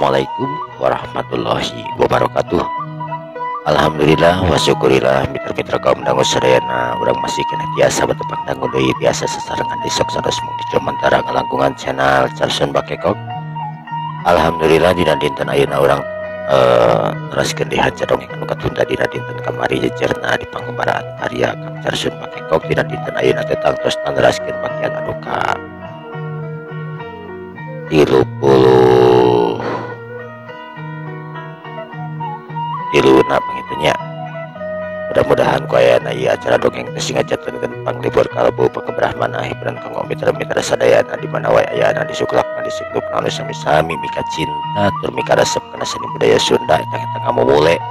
Assalamualaikum warahmatullahi wabarakatuh. Alhamdulillah wa syukurillah mitra-mitra kaum dangu sadayana urang masih keneh tiasa batepang dangu deui biasa sasarengan di sok sados mung di Comantara ngalangkungan channel Carson Bakekok. Alhamdulillah dina dinten ayeuna urang teraskeun di haja dongeng anu katunda dina dinten kamari jejerna di pangembaraan karya Kang Carson Bakekok. Dina dinten ayeuna teh tangtos neraskeun bagian anu ka 33 pangitunya. Mudah-mudahan ku ayana ieu acara dongeng teh sing ngajatenkeun panglibur kalbu pakebrahmana hiburan kanggo mitra-mitra sadayana di mana wae ayana di suklakna di siklukna anu sami-sami mika cinta tur mika resep kana seni budaya Sunda eta eta ngamumule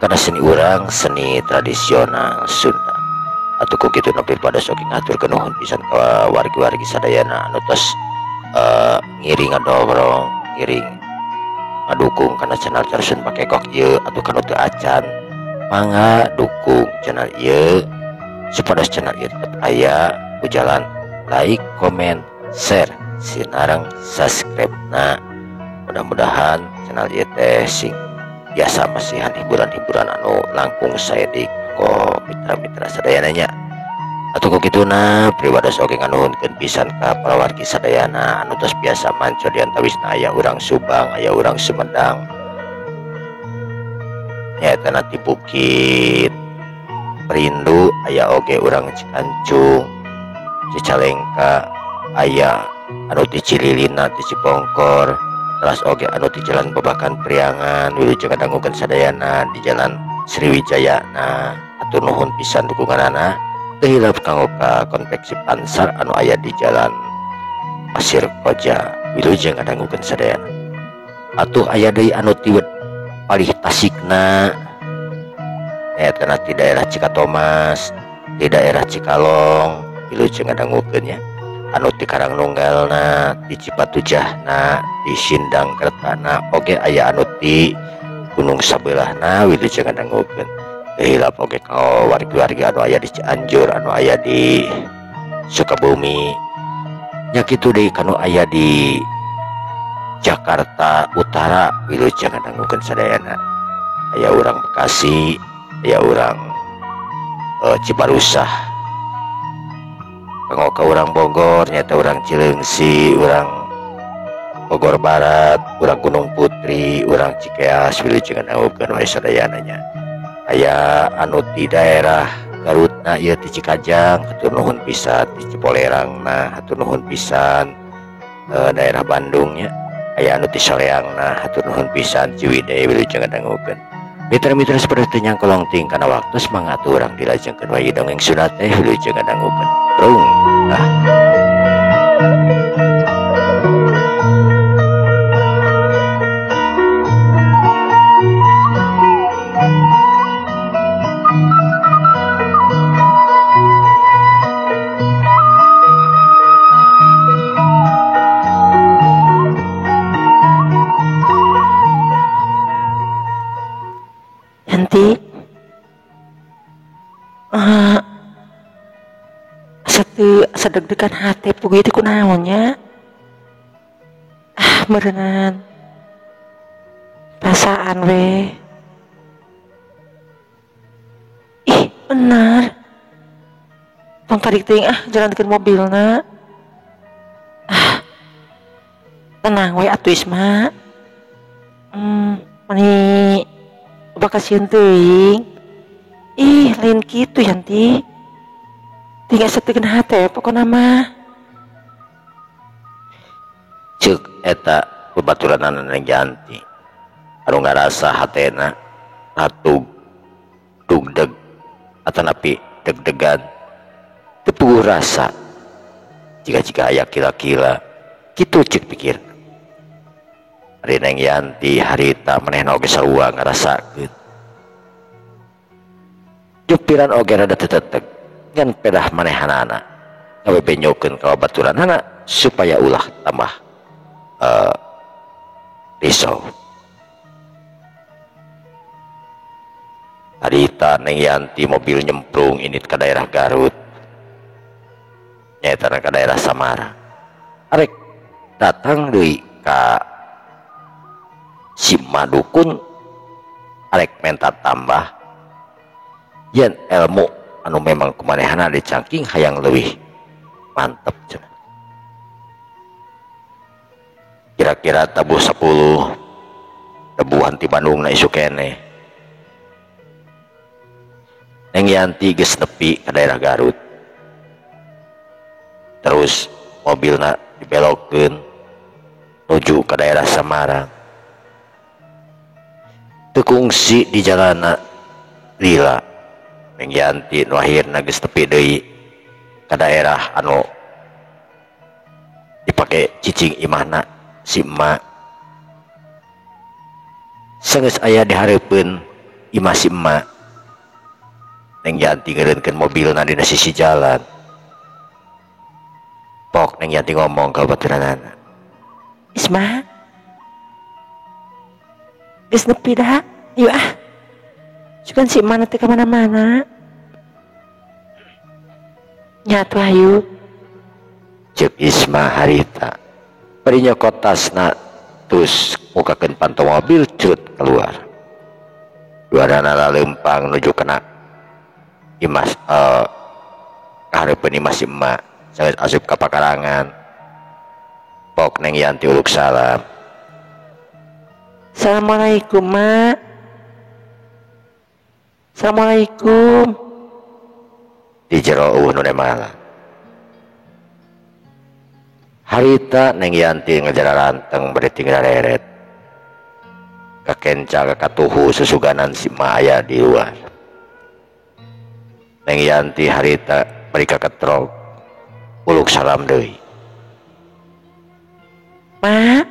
kana seni urang, seni tradisional Sunda. Atuh ku kitu nepi pada sok ngaturkeun nuhun pisan ka wargi-wargi sadayana anu tos ngiring ngadorong, ngiring ngadukung kana channel Carson Bakekok ieu atuh kanu teu acan mangga dukung channel ieu supados channel ieu tetep aya ku jalan like, comment, share, sinareng subscribe. Nah, mudah-mudahan channel ieu teh sing biasa masihan hiburan-hiburan anu langkung saedik ko mitra-mitra sadayana nya. Atuh ku kituna pribados oge nganuhunkeun pisan ka para wargi sadayana anu tos biasa manco di antawisna aya urang Subang, aya urang Sumedang, nyaeta na ti Bukit Perindu, aya oge urang Cikancung, Cicalengka, aya anu ti Cililina, ti Cipongkor, teras oge anu ti Jalan Babakan Priangan, wilujeng ngadangukeun sadayana di Jalan Sriwijaya. Nah, atuh nuhun pisan dukunganana. Teu hilap kanggo ka konveksi Pansar anu aya di Jalan Pasir Koja, wilujeng ngadangukeun sadayana. Atuh aya deui anu ti palih Tasikna, nyaeta ti daerah Cikatomas, di daerah Cikalong, wilujeng ngadangukeun nya. Anu ti Karangnunggalna, di Cipatujahna, di Sindang Kertana, oge aya anu ti Gunung Sabelahna, wilujeng ngadangukeun. Teu hilap oge ka wargi-wargi anu aya di Cianjur, anu aya di Sukabumi, nya kitu deui kanu aya di Jakarta Utara, wilujeng ngadangukeun sadayana. Aya urang Bekasi, aya urang Cibarusah, kanggo ka urang Bogor nyaeta urang Cileungsi, urang Bogor Barat, urang Gunung Putri, urang Cikeas, wilujeng ngadangukeun wae sadayana nya. Aya anu di daerah Garutna ieu ti Cikajang, hatur nuhun pisan, ti Cipolerangna hatur nuhun pisan, daerah Bandung nya. Aya anu ti Soleangna hatur nuhun pisan, Ciwidey wilujeng ngadangukeun. Mitra-mitra seperti teu nyangkolong ting kana waktu semangat urang dilajengkeun wae dongeng Sunda teh wilujeng ngadangukeun. Rung ah. Nanti sedeg-degan hati pugu itu kunaonnya, ah merenan perasaan we, ih benar tong tarik ting ah jalankeun mobilna, ah tenang we atuh Isma, mani bakal sieun teuing, ih lain kitu Yanti. Tinggal setekan hati pokokna mah. Ceuk eta babaturanana Neng Yanti anu ngarasa hatena ratug dugdeg atanapi deg-degan teu puguh rasa jika-jika aya kila-kila kitu ceuk pikir. Ari Neng Yanti harita manehna oge sarua ngarasakeun. Jupiran oge rada teu teteg ngan pedah manehanana gawe benyokeun ka babaturanana supaya ulah tambah risau. Harita Neng Yanti mobil nyemplung init ka daerah Garut, nyaeta ka daerah Samara. Arek datang deui ka emak dukun arek menta tambah yen ilmu anu memang kumanehana dicangking hayang leuwih mantep cenah. Kira-kira tabuh 10 tebuhan ti Bandung na isuk keneh. Neng Yanti geus nepi ka daerah Garut. Terus mobilna dibelokkeun nuju ka daerah Samarang. Teu kungsi di jalana lila. Neng Yanti nu akhirna geus tepi deui ka daerah anu dipake cicing imahna si emak. Sanggeus aya di hareupeun imah si emak. Neng Yanti ngeureunkeun mobilna dina sisi jalan. Pok Neng Yanti ngomong ka baturanana. Isma, geus nepi dah, ayo ah. Sugan si emak nanti kemana-mana. Nyatu ayo. Ceuk Isma harita. Bari nyokot tasna terus mukakeun panto mobil cut keluar. Duanana laleumpang nuju kana imas kahareupeun imah si emak. Sanggeus asup ka pakarangan. Pok Neng Yanti uluk salam. Assalamualaikum, Mak. Assalamualaikum. Di jero eueuh nu nemalan. Harita Neng Yanti ngejara ranteng bari tinggal reret. Kakenca kakatuhu susuganan si emak aya di luar. Neng Yanti harita bari kaketrok uluk salam deui. Mak,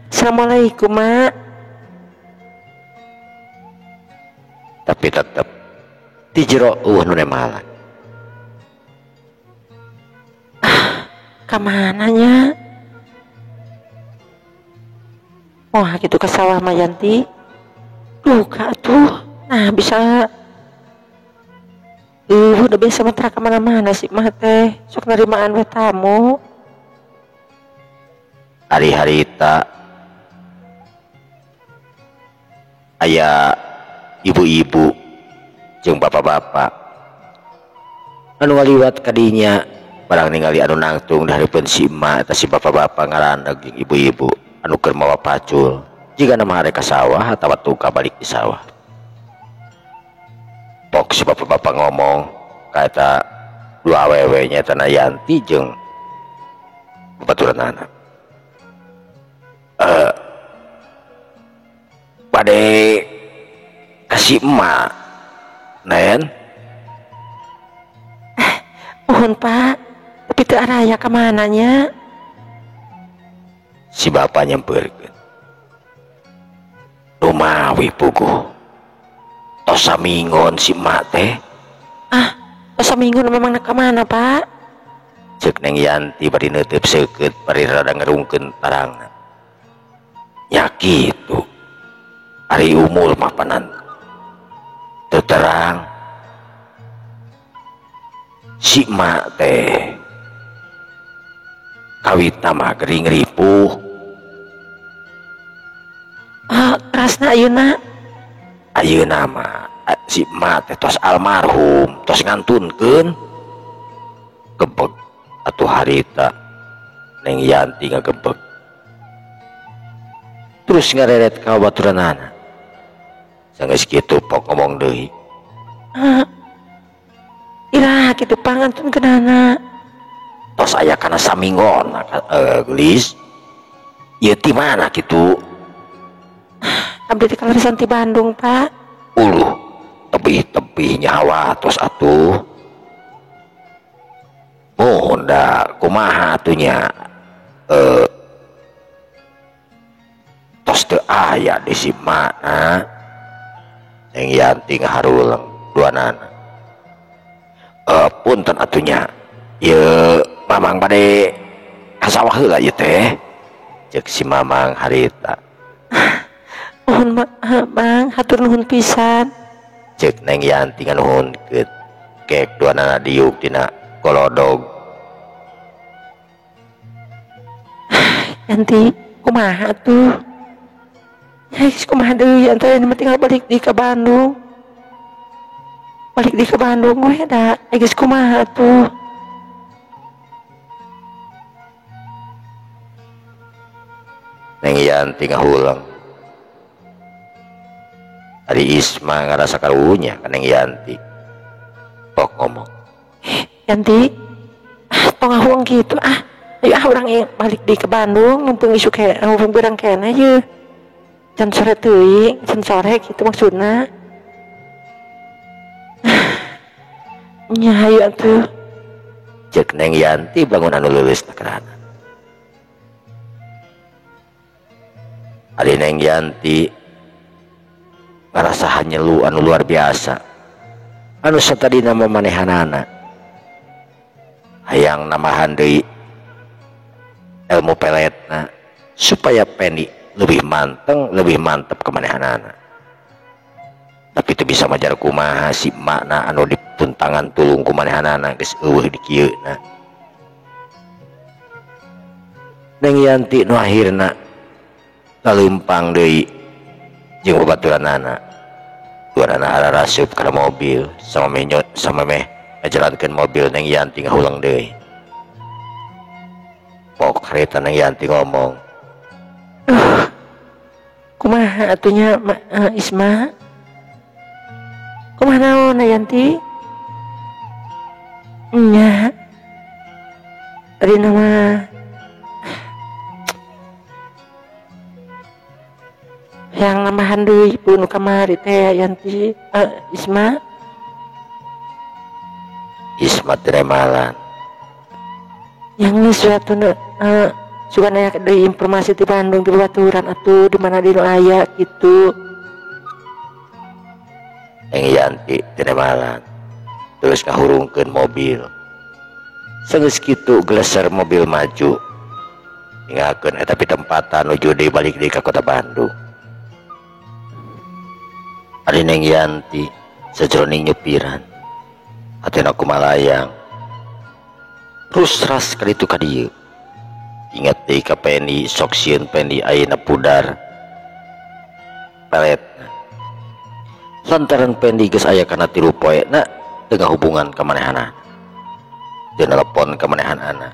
assalamualaikum, Mak. Tapi tetep di jero eueuh nu nemalan. Ah, ka mana nya? Wah, gitu ke sawah mah Yanti. Duka tuh. Nah, bisa udah biasa mah kemana-mana sih mah teh. Sok nerimaan we tamu. Ari harita aya ibu-ibu jeung bapak-bapak anu ngaliwat kadinya barang ningali anu nangtung di hareupeun si emak eta si bapak-bapak ngaraneg jeung ibu-ibu anu keur mawa pacul jigana mah arek ka sawah atawa tungka balik di sawah. Pok si bapak-bapak ngomong ka eta dua awewe nya eta na Yanti jeung babaturanana. Bade kasih emak Nen. Mohon Pak, tapi teu araya ka mana nya? Si bapak nyampeurkeun. Lumawi puguh. Tos samingon si emak teh. Ah, tos samingon memang ka mana Pak? Ceuk Neng Yanti bari neuteub seukeut bari rada ngerungkeun tarangna. Nya kitu. Ari umur mah panan teu terang. Si emak teh kawitna mah gering ripuh. Ah, terasna ayeuna. Ayeuna mah si emak teh tos almarhum, tos ngantunkeun. Gebeg atuh harita Neng Yanti ngagebeg. Terus ngareret ka baturanana. Sanggeus kitu pok ngomong deui. Iraha kitu pangantunkeunana. Tos aya kana saminggon geulis. Ieu ti mana kitu? Abdi teh kalarisan ti Bandung, Pak. Uluh, tebih-tebih nyawa tos atuh. Mohon da kumaha atuh nya. Tos teu aya di si mana. Neng Yanti ngaharuleng duanana. Punten atuh nya. Ieu Mamang bade ka sawah heula ieu teh. Ceuk si Mamang harita. Nuhun Bang, hatur nuhun pisan. Ceuk Neng Yanti nganuhunkeun. Kek duanana diuk dina golodog. Yanti, kumaha tuh? Ya geus kumaha deui atuh ini mah tinggal balik deui ka Bandung. Balik deui ka Bandung we da geus kumaha atuh. Neng Yanti ngahulang. Ari Isma ngarasa karunya ka Neng Yanti. Pok ngomong. Yanti, tong ngahulang kitu ah. Ayo ah urang balik deui ka Bandung mumpung isuk mumpung beurang keneh ye. Can sore teuing, can sore kitu maksudna. Nya hayu atuh. Ceuk Neng Yanti bangun anu leuleus takerana. Ari Neng Yanti ngarasa hanyelu anu luar biasa. Anu satadina mamanehanana. Hayang namahan deui ilmu peletna supaya Pendi lebih manteng, lebih mantep kemanehanana. Tapi itu bisa majar kumaha si makna anu dipuntangan tulung kumanehanana geus eueuh di kieuna. Neng Yanti nu akhirna laleumpang deui jeung babaturanana. Duanana ararasup kana mobil sama meh sama meh ngajalankeun mobil Neng Yanti ngahulang deui. Pok harita Neng Yanti ngomong. Kumaha atunya Isma? Kumaha naon Yanti? Nya. Tadi nama yang namahan deui nu kamari teh Yanti Isma. Isma tremalan. Yang geus atuh suka nanya deui informasi di Bandung di babaturan atuh di mana di nu aya kitu. Neng Yanti tremalan. Terus ngahurungkeun mobil. Sanggeus kitu geleser mobil maju. Ninggalkeun eta pitempatan nuju deui balik deui ka kota Bandung. Ari Neng Yanti sajroning nyupiran. Hatena kumalayang. Terus ras kaditu ka dieu. Ingat deui ka Pendi, sok sieun Pendi ayeuna pudar peletna. Lantaran Pendi geus aya kana 3 poena teu ngahubungan ka manehanana. Teu nelepon ka manehanana.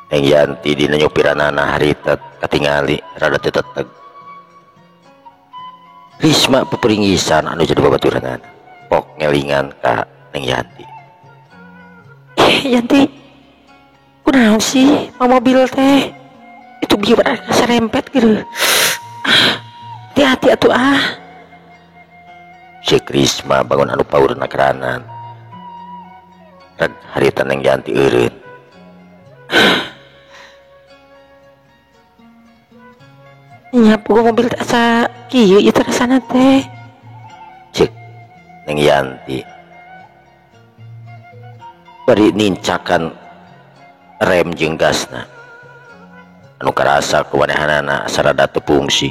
Neng Yanti dina nyupiranana harita katingali rada teu teteg. Risma peperingisan anu jadi babaturanana. Pok ngelingan ka Neng Yanti. Yanti, kunaon sih mau mobil teh? Itu bieu serempet gitu. Hati-hati atuh ah. Si Risma bangun anu paurna keranan. Reg harita Neng Yanti eureun. Nya puguh mobil teh asa kieu ieu teh rasana teh. Cek Neng Yanti bari nincakan rem jeung gasna. Anu karasa kumanehanana sarada teu fungsi.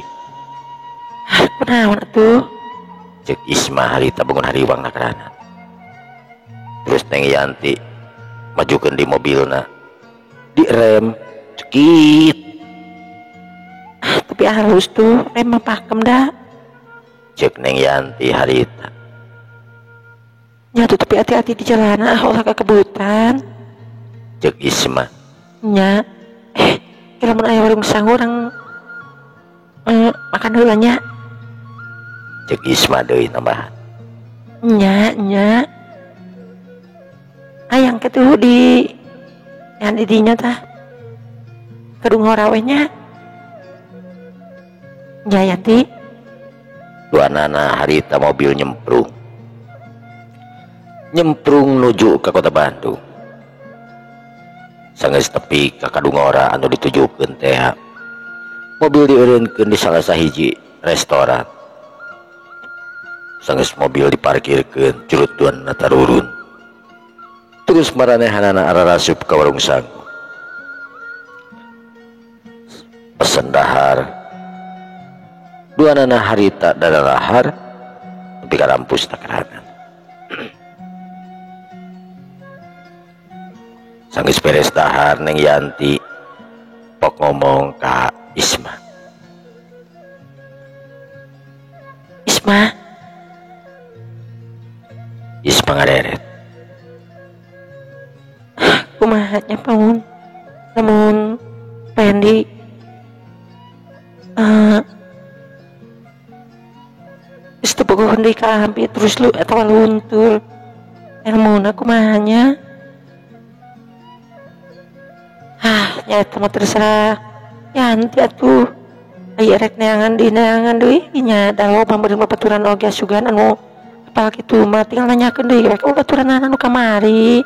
Kunaon atuh? Cek Isma harita bangun hariwang nakerana. Terus Neng Yanti majukeun di mobilna. Di rem cekit. Tapi halus tuh rem mah pakem dah. Cek Neng Yanti harita. Nya tuh tapi hati-hati di jalan ah ulah kekebutan. Cek Isma. Nya kira mun aya warung sangu urang makan heula nya. Cek Isma deui nambahan. Nya nya. Hayang kitu di yang di dinya tah. Kedung hora we nya. Nya Yanti. Duanana harita mobil nyemprung. Nyemprung nuju ke kota Bandung. Sanggeus tepi ka Kadungora anu ditujukeun teh. Mobil dieureunkeun di salah sahiji restoran. Sanggeus mobil diparkirkeun curut duanana tarurun. Terus maranehanana ararasup ka warung sangu. Pesen dahar. Duanana harita dadalahar nepi ka rampus takeranan. Sanggeus beres dahar Neng Yanti pok ngomong ka Isma. Isma. Isma ngareret. Kumaha nya pamun lamun Pendi geus teu bogoh deui ka abi terus lu atawa luntur elmuna kumaha nya. Ah nya eta mah terserah Yanti atuh aya rek neangan di neangan deui nya da loba meureun babaturan oge asugan anu apal kitu mah tinggal nanyakeun deui rek babaturan anu kamari.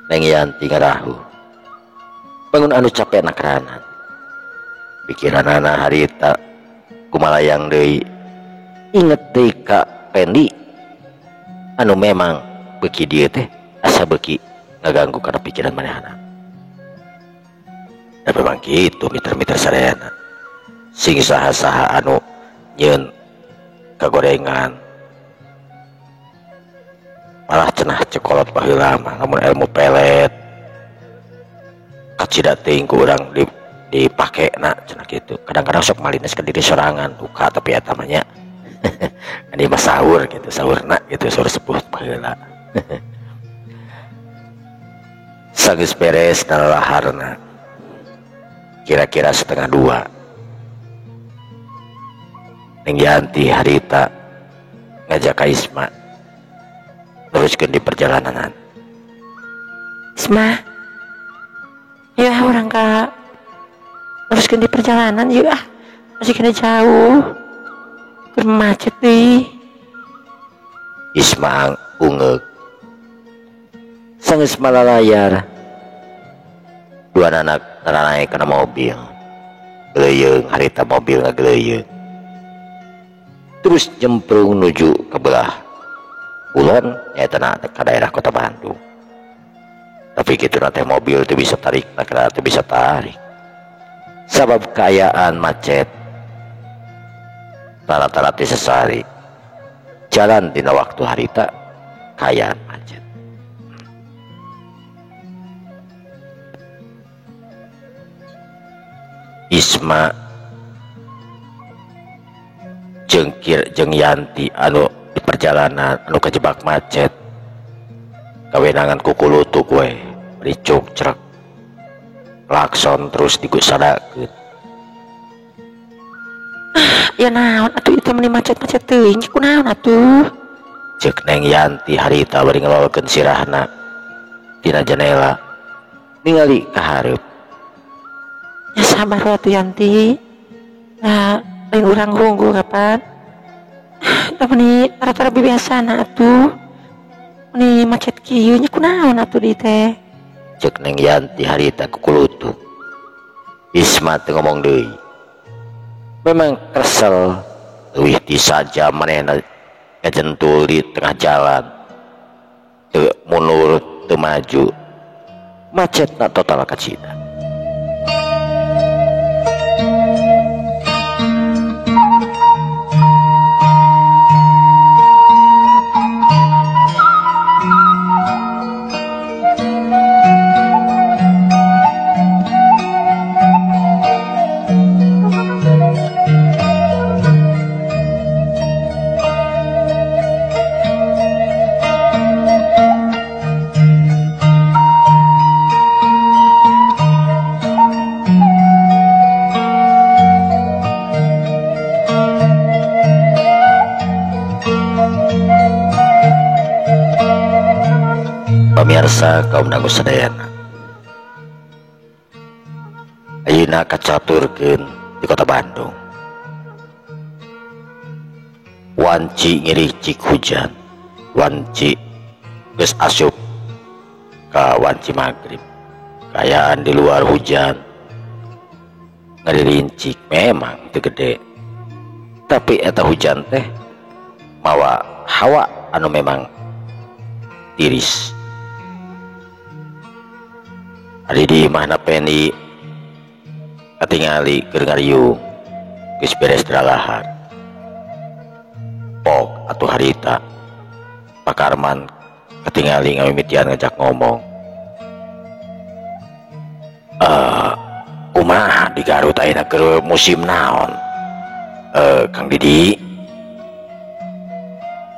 Neng Yanti ngarahu bangun anu capek nakeranan pikiranana harita kumalayang deui inget deui ka Pendi anu memang beuki dieu teh asa beuki ngaganggu kana pikiran manehna. Da memang kitu miter-miter sadayana sing saha-saha anu nyeun kagorengan malah cenah cekolot baheula mah lamun ilmu pelet kacida teuing ku urang dipakena cenah kitu. Kadang-kadang sok malines ka diri sorangan duka tapi eta mah nya ini mah sahur gitu, sahurna gitu, sahur sepuh baheula. Sageus beres nalalaharna kira-kira 1:30. Neng Yanti harita ngajak ka Isma teruskeun di perjalanan. Isma, ya orang ka teruskeun di perjalanan yuk ah, masih kena jauh, keur macet deui. Isma ungeuk. Sanggeus malalayar dua anak naik kana mobil. Geleuyeung harita mobil ngageleuyeung. Terus jemprung nuju ke belah kulon nyaeta na ka daerah kota Bandung. Tapi kitu na teh mobil teu bisa tarik, na teu bisa tarik. Sabab kaayaan macet rata-rata teh sesari jalan dina waktu harita kaayaan macet. Isma jengkir jeung Yanti anu di perjalanan anu kejebak macet kawenangan kukulutuk we ricuk crek klakson terus digusadakeun. Ah ya naon atuh itu meni macet-macet teuing kunaon atuh ceuk Neng Yanti harita bari ngelolkeun sirahna tina jendela ningali ka hareup. Ya sabar atuh Yanti, nah lain urang hungkul kapan da meni rata-rata biasana atuh meni macet kieu nya kunaon atuh di teh ceuk Neng Yanti harita kukulutuk. Isma teu ngomong deui memang kesel leuwih ti saja manehna ngajentul di tengah jalan teu mundur teu maju macetna total kacida. Pemirsa kaum dangu sadayana, ayeuna kacaturkeun di kota Bandung. Wanci ngiricik hujan, wanci geus asup ka wanci magrib. Kaayaan di luar hujan ngarincik memang teu gede, tapi eta hujan teh mawa hawa anu memang tiris. Ari di imahna Pendi katingali keur ngariung geus beres dralahar. Pok atuh harita Pak Karman katingali ngamimitian ngajak ngomong. Di Garut ayeuna keur musim naon? Kang Didi.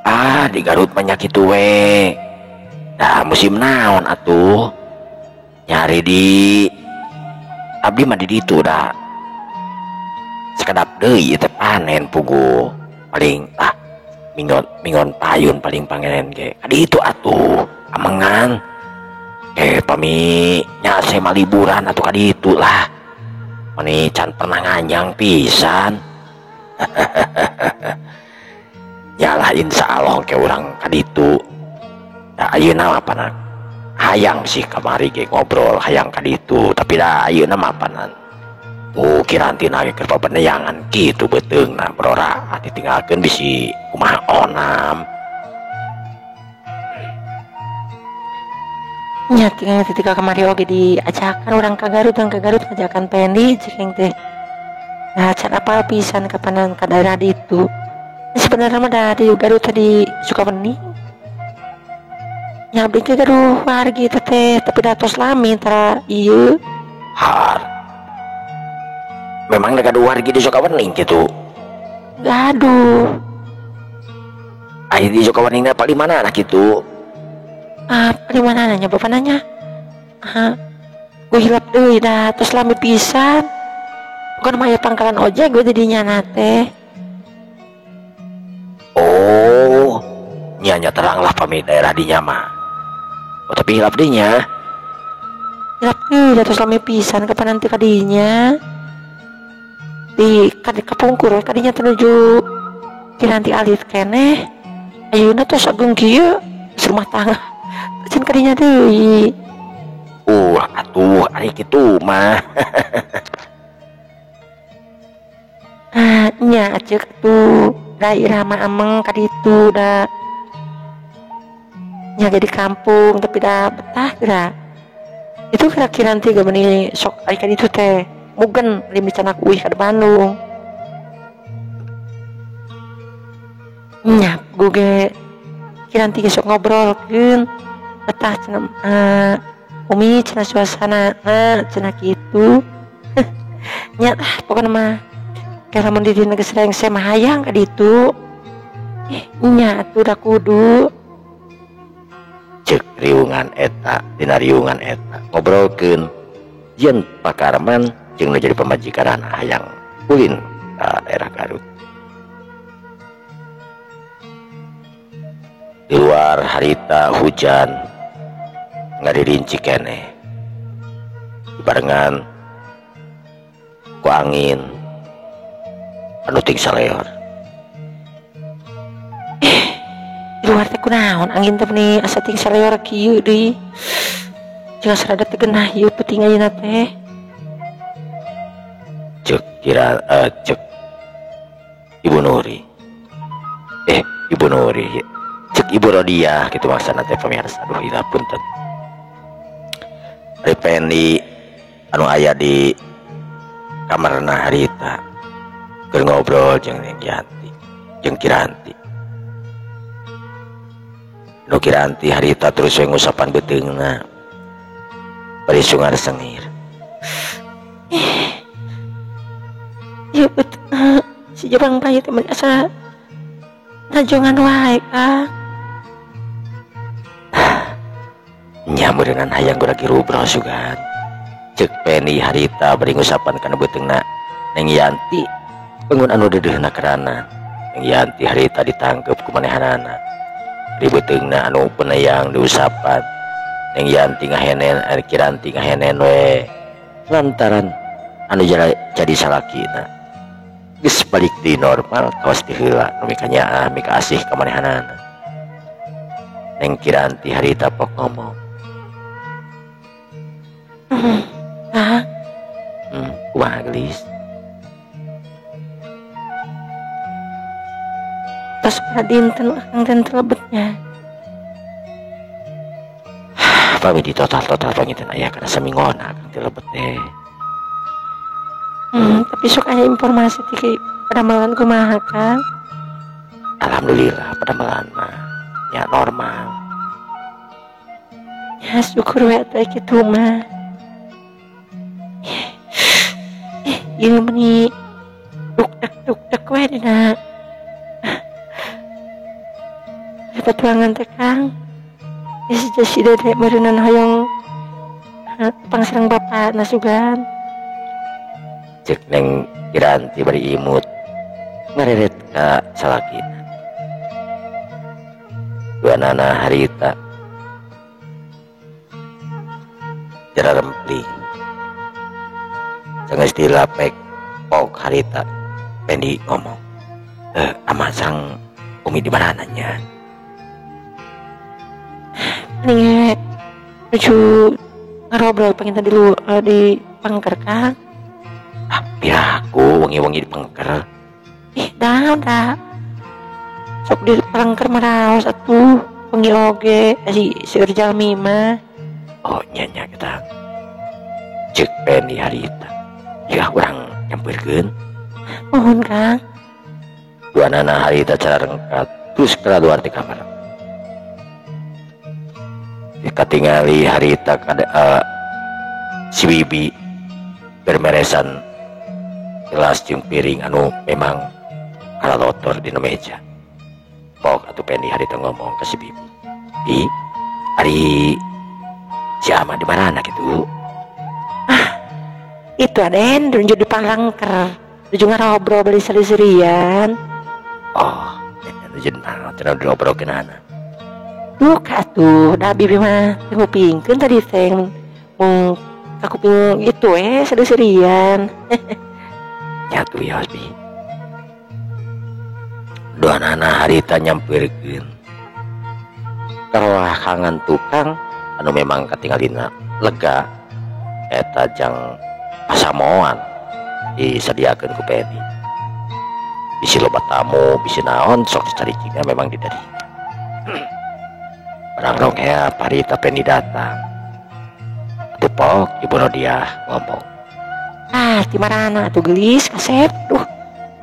Ah, di Garut mah nya kitu we. Dah musim naon atuh? Nyari di abdi mah di ditu dah. Sakedap deui teh panen puguh. Paling ah minggon payun paling pangenan ge. Ka ditu atuh amengan. Pami nya saya liburan atuh ka ditu lah. Mani can pernah nganyang pisan. Yalah insyaallah ke urang ka ditu. Da ayeuna mah pana hayang sih kamari ge ngobrol hayang ka ditu, tapi da ayeuna mah panan. Oh kirantina ge keur pabeneyangan kitu beuteungna berora ditinggalkeun bisi kumaha onam. Nya tinggal ketika kamari oge diajakan urang ka Garut, urang ka Garut ngajakan Pendi jeung teh. Nah, can apal pisan kapanan ka daerah ditu. Sebenarnya mah da di Garut tadi Sukawening. Nya abdi ge gaduh wargi teh, tapi da tos lami tara ieu. Har. Memang da gaduh wargi di Sukawening kitu? Gaduh. Aya di Sukawening na paling mana nah kitu? Ah, di mana nanya bapak nanya? Ah, gue hilap deui dah, terus lami pisan. Bukan mah aya pangkalan ojek gue jadinya nate. Oh, nyanya terang lah pami daerah dinya mah. Oh, tapi hilap dinya. Hilap deui dah, terus lami pisan kapan nanti kadinya. Di kapungkur kadinya menuju Kiranti alit keneh. Ayeuna tos ageung kieu rumah tangga. Can kadinya deui. Atuh ari kitu mah. Ah, nya aceuk atuh. Da irama ameng ka ditu da. Nya ge di kampung tapi da betah geura. Itu kira-kira nanti ge meuni sok ari ka ditu teh mugen lim dicanak uih ka Bandung. Nya gue ge Kiranti ge sok ngobrolkeun betah cenah umi cenah suasana cenah kitu. Nya ah pokona mah kayak lamun di dina geus rengse mah hayang ka ditu. Nya atuh da kudu cek riungan eta dina riungan eta ngobrolkeun yen Pak Karman jeung nu jadi pamajikan hayang ulin ka daerah Garut. Di luar harita hujan ngadirinci keneh dibarengan ku angin anu ting saleor. Di luar teh kunaon angin teh meni asa ting saleor kieu deui. Jeung rada teu genah ieu peuting ayeuna teh. Cek kira cek Ibu Nuri. Ibu Nuri. Cek Ibu Rodia kitu maksana teh pamirsa. Aduh ila punten. Ari Pendi anu aya di kamarna harita keur ngobrol jeung Neng Yanti jeung Kiranti. Nu Kiranti harita terus we ngusapan beuteungna bari sungar sengir. Ieu beuteung si Jabang Bayi teh meni asa najongan wae Kang. Nya meureunnan hayang guragi rubroh sugan. Cek Pendi harita bari ngusapan kana beuteungna Neng Yanti bangun anu deudeuhna kerana. Neng Yanti harita ditangkep ku manehanana. Di beuteungna anu peneyang diusapan. Neng Yanti ngahenen, Kiranti ngahenen we. Lantaran anu jadi salakina geus balik di normal kawas ti heula nu mika nyaah mika asih ka manehanana. Neng Kiranti harita pok ngomong. Kumaha gelis? Tos dinten akang teh lebetnya. Pami di total-total panginten aya kana samingona akang teh lebet teh. Tapi sok aya informasi ti padamelan kumaha Kang? Alhamdulillah padamelan mah ya normal. Ya syukur we teh kitu mah. Ieu meni duk-dek we dina. Petuangan teh Kang. Si Dede meureunnan hoyong pangsareng bapak nasugan. Cek Neng Kiranti bari imut ngareret ka salakina. Duanana harita jararempling. Sanggeus dilapek pok harita Pendi ngomong, ama sang Umi di mana nya? Nih lucu ngobrol pengen tadi lu di pangker Kang. Ah, piraku wengi-wengi di pangker. Ih, dah. Sok di pangker maraos atuh wengi oge si seueur jalmi mah. Oh, nya nya kita. Cek Pendi harita. Ya urang nyamperkeun. Mohon Kang. Duanana harita cara rengkat terus keluar di kamar. Katingali harita kada si Bibi bermeresan gelas jeung piring anu memang kalalotor dina meja. Pok atuh Pendi harita ngomong ke si Bibi. Bi, ari si Ama di mana kitu? Ah, itu aden nuju di palangker, nuju ngarobrol beli seri-serian. Oh, nuju naon cenah diobrolkeunana. Duh, atuh, dah bibi mah ngupingkeun tadi teh mung kakuping itu seri-serian. Nya tuh ya bi. Duanana harita nyamperkeun. Karoahangan tukang anu memang katingalina lega eta jang pasamoan disadiakeun ku Pendi. Bisi loba tamu, bisi naon sok dicaricingan memang di dadinya. Barang rongea parita Pendi datang. Tepok Ibu Rodiah ngomong. Ah, di marana atuh geulis kasep. Duh,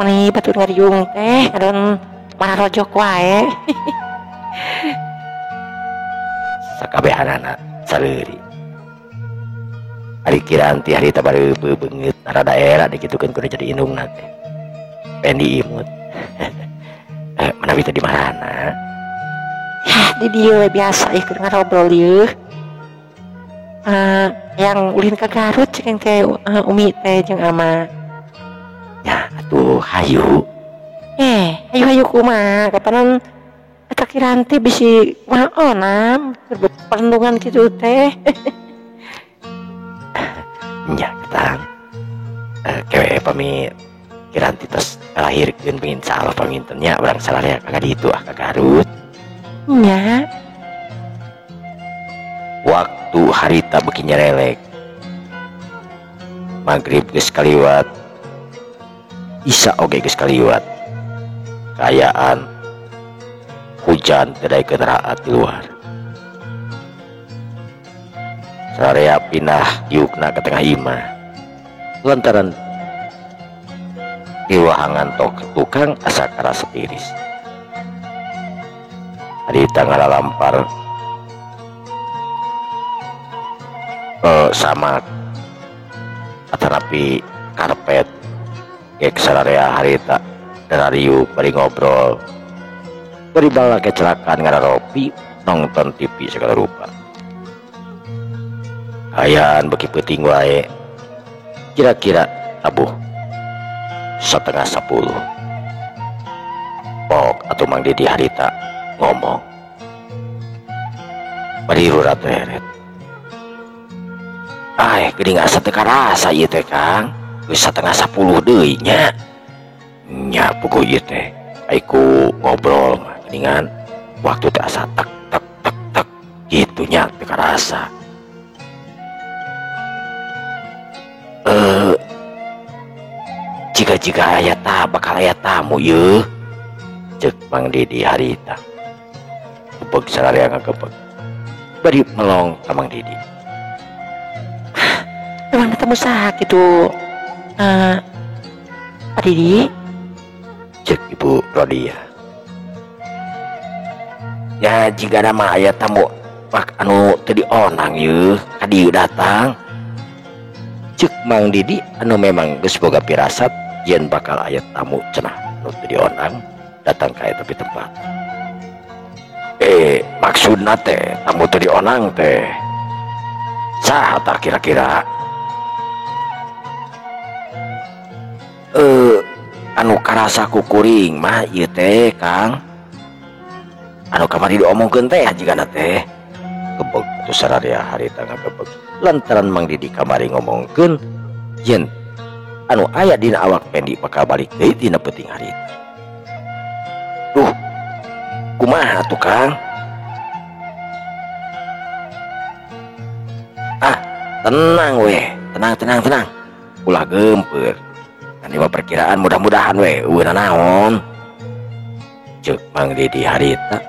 mani batur ngariung teh ngadon mararojok wae. Sakabehanana saleuri. Ari Kiranti harita bari beungeut rada era dikitukeun kudu jadi indungna teh. Pendi imut. Manawi teh di marana? Yah, di dieu we biasa ieu keur ngarobrol ieu. Yang ulin ka Garut cek teh Umi teh jeung Ama. Ya atuh hayu. Hayu-hayu kumaha kapanan eta Kiranti bisi maonam keur perlendungan kitu teh. Nya ketang. Kewe pamit Kiranti tos lahirkeun pengin salah panginten nya urang salarea ka ditu ah ka Garut. Nya. Waktu harita beuki nyerelek. Maghrib geus kaliwat. Isya oge geus kaliwat. Kaayaan hujan teu daekeun raat di luar. Sararea pindah diukna ke tengah imah. Lantaran di wahangan tok tukang asa karasa tiris. Harita ngalalampar samak atanapi karpet gek sararea harita darariuk bari ngobrol bari bala kecelakaan ngararopi nonton TV segala rupa. Ayaan beki peuting wae kira-kira tabuh 9:30. Pok atau Mang Didi harita ngomong bari rurat reret. Ay, geuning asa teu karasa ieu teh Kang. Geus 9:30 deui nya. Nya puguh ieu teh. Ai ku ngobrol mah geuningan waktu teh asa tek tek tek tek kitu nya teu karasa. Jika-jika aya ta bakal aya tamu yeuh. Ceuk Mang Didi harita. Gebeg sararea ngagepeg. Bari melong ka Mang Didi. Emang ketemu saha kitu Pak Didi? Cek Ibu Rodia. Ya jika nama aya tamu pak anu teu dionang yeuh ka dieu datang. Cek Mang Didi anu memang geus boga pirasat yen bakal aya tamu cenah nu teu diondang datang ka eta tempat. Maksudna teh tamu teu diondang teh saha tah kira-kira? Anu karasa ku kuring mah ieu teh Kang, anu kamari diomongkeun teh jigana teh gebeg atuh sararea harita ngagebeg lantaran Mang Didi kamari ngomongkeun yen anu aya dina awak Pendi bakal balik deui dina peuting harita. Duh, kumaha tuh Kang? Ah, tenang weh, tenang tenang tenang, ulah gempeur. Kan ieu perkiraan mudah-mudahan weh eueuh naon. Ceuk Mang Didi harita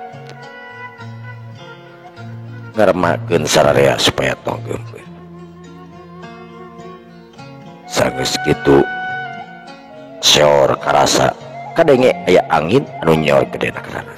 ngaremakeun sararea supaya tong gempeur. Sanggeus kitu seor karasa kadenge aya angin anu nyor gedena karana.